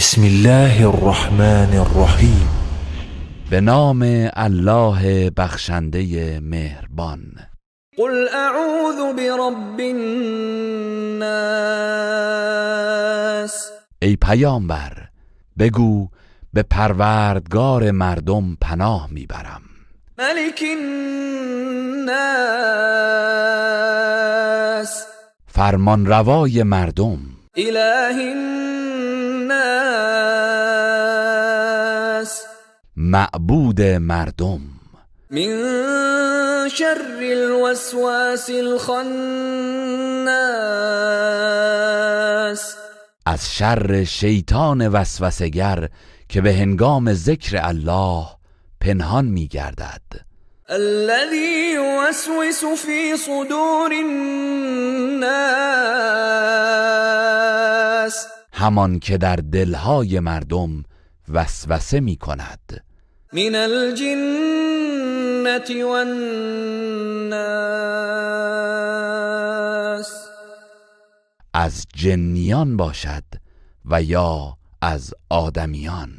بسم الله الرحمن الرحیم. به نام الله بخشنده مهربان. قل اعوذ برب الناس. ای پیامبر، بگو: به پروردگار مردم پناه میبرم. ملك الناس. فرمانروای مردم. اله الناس. معبود مردم. من شر الوسواس الخناس. از شر شیطان وسوسه‌گر که به هنگام ذکر الله پنهان میگردد. الذي يوسوس في صدور الناس. همان که در دلهای مردم وسوسه می کند. من الجنة والناس. از جنیان باشد و یا از آدمیان.